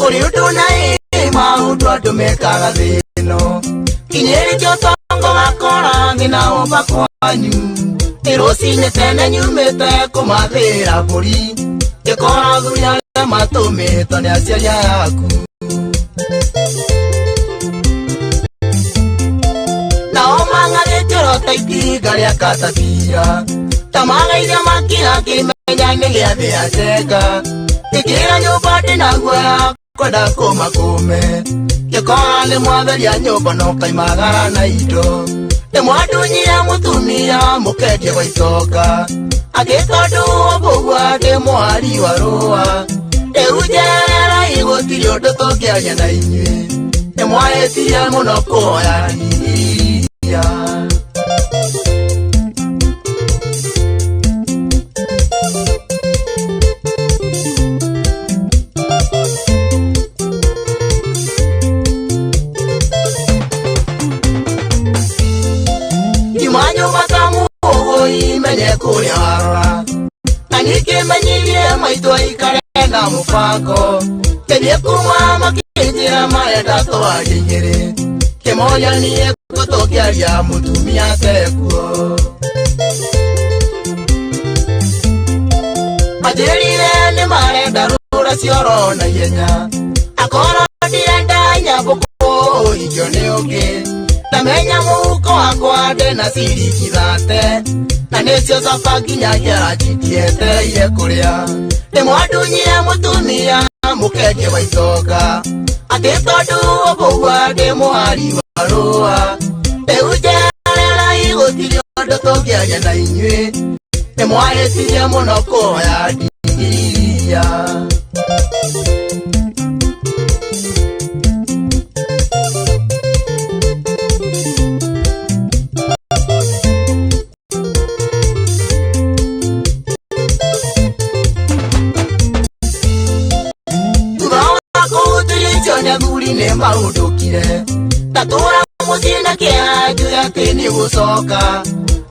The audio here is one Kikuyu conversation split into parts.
Kũrĩ ũndũ na ĩ maũndũ andũ mekaga thĩno kinyĩrĩtio tongo gakora thĩna womba kwanyu nĩ rũcinĩ tene nyumĩte kũmathĩra mbũri ngĩkora athuri arĩa matũmĩtwo nĩ aciari aku nao mang'arĩtio ta itinga rĩa katabira ta magaithia makinya ngĩmenya nĩ gĩathĩ ya njenga ngĩkĩra nyũmba ndĩna guoya kwenda kũmakũme ngĩkora nĩ mwatheria nyũmba no kaimagara na indo nĩ mwandunyire mũtumia mũkendia gwa itonga atĩ tondũ ũguo ndĩ mwari wa rũa rĩu njererai gũtirĩ ũndũ tũngĩaria na inyuĩ nĩ mwahĩtirie mũno kũhoya iria. Nyuma nyũmba ta mũgũi menye kũrĩa warora na ningĩ menyithie maitũ aikare na mũbango ngĩthiĩ kuma makĩnjĩra marenda twarie igĩrĩ kĩmoria niĩ kũ tũngĩaria mũtumia tekuo manjĩrire nĩ marenda rũracio oro na ihenya akorwo ndirenda nyambũkũ ingio nĩ ũngĩ ndamenya mũhuko wakwa ndĩna ciringi thate na nĩcio caba nginya ngĩaranji ndietereire kũrĩa nĩ mwandunyire mũtumia mũkendia wa itonga atĩ tondũ ũguo ndĩ mũhari wa rũa rĩu njererai gũtirĩ ũndũ tũngĩaria na inyuĩ nĩ mwahĩtirie mũno kũhoya ndigiria. Thutha wa kũhutĩrio icio nĩ athuri nĩ maũndũkire ndatũra mũciĩ na kĩeha njuge atĩ nĩ gũcoka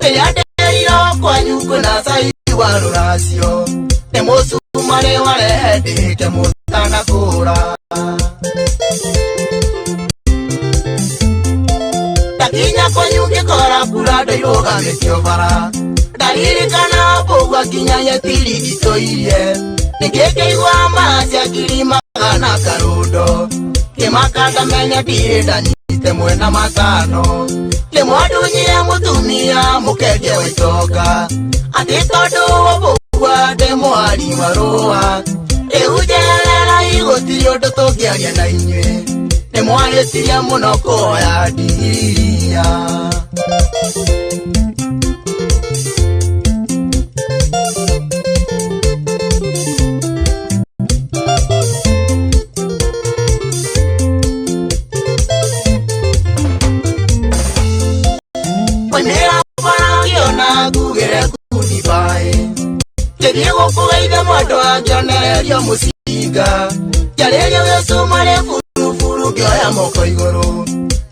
rĩrĩa nderirwo kwanyu kwĩna cai wa rũracio nĩ mũcumarĩ warehe ndĩke mũtanakũra ndakinya kwanyu ngĩkora mbura ndairũgamĩtio bara ndaririkana mbũgua nginya yetirigitũirie ningĩ ngĩigua macia ngiri magana karũndo ngĩmaka ndamenya ndirĩ ndanyite mwena matano nĩmwandunyire mũtumia mũkendia wa itonga atĩ tondũ ũguo ndĩ mwari wa rũa rĩu njererai gũtirĩ ũndũ tũngĩaria na inyuĩ nĩ mwahĩtirie mũno kũhoya ndigiria. Moimĩra bara ngĩona ngugĩre goodbye ngĩthiĩ gũkũgeithia mwendwa ngĩonererio mũcinga ngĩarĩrio gĩcumarĩ buruburu ngĩoya moko igũrũ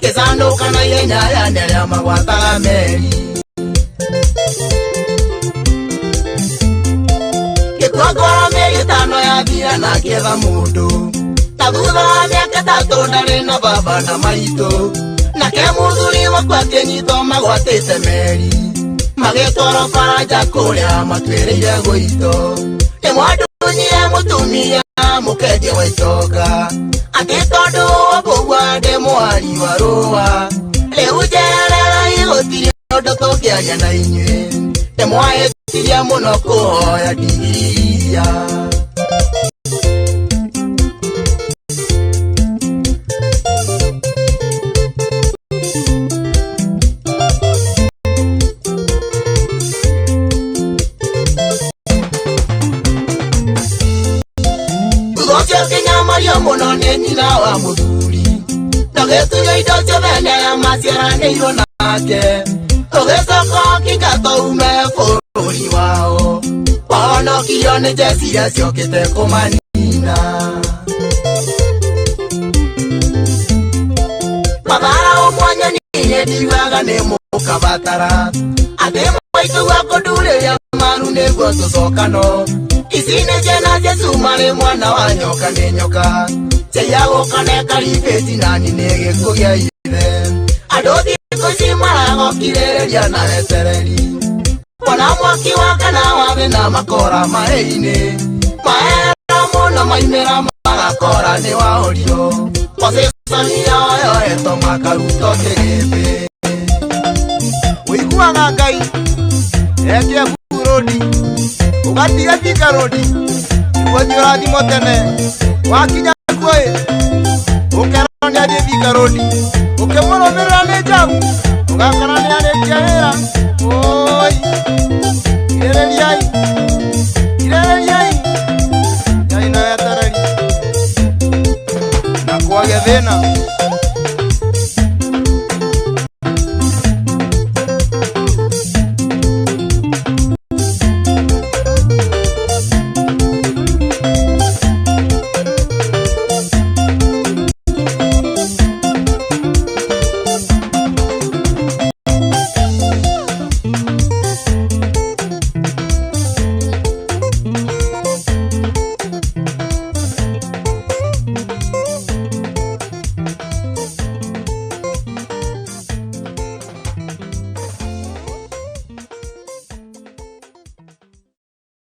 ngĩcanũka na ihenya yani arĩa magwataga meri ngĩkua ngoro mĩeri ĩtano yathira na ngĩetha mũndũ na thutha wa mĩaka ĩtatũ ndarĩ na baba na maitũ nake mũthuri wakwa akĩnyitwo magwatĩte meri magĩtwarwo baranja kũrĩa matuĩrĩire gũito nĩ mwandunyire mũtumia mũkendia wa itonga atĩ tondũ ũguo ndĩ mwari wa rũa rĩu njererai gũtirĩ ũndũ tũngĩaria na inyuĩ nĩ mwahĩtirie mũno kũhoya ndigiria. Thutha ũcio ngĩnyamario mũno nĩ nyina wa mũthuri ndagĩtunywo indo ciothe nĩ arĩa maciaranĩirwo nake tũgĩcoka kĩngatwo ume bũrũri wao wahonokirio nĩ njeci iria ciokĩte kũmanina mathara ũmwe nyoni-inĩ ndiugaga nĩ mũkabatara atĩ maitũ gwa kũndurĩria maru. Nĩguo tũcokano ici nĩ ciana cia cumarĩ mwana wa nyoka nĩ nyoka ciaiya gũka karibĩti nani nĩ gĩkuũ gĩa ithe. Andũ thikũ ici maragokirĩrĩria na wetereri mwana mwaki wa kana wa thĩna makora maĩ-inĩ maera mũno maimĩra magakora nĩ waũrio position yao yoetwo makarutwo kĩgĩmbĩ. Ũiguaga Ngai ekie rodi ũgatiga Thika rodi nĩguo thiĩ ũrathimwo tene wakinya kuo ĩ ũkerwo nĩ athiĩ Thika rodi ũkĩmũrũmĩrĩra nĩ njamu ũgakora nĩ arĩkia wĩra. Oi, kirĩrĩriai, kirĩrĩriai nyai na wetereri na kwagĩa thĩna.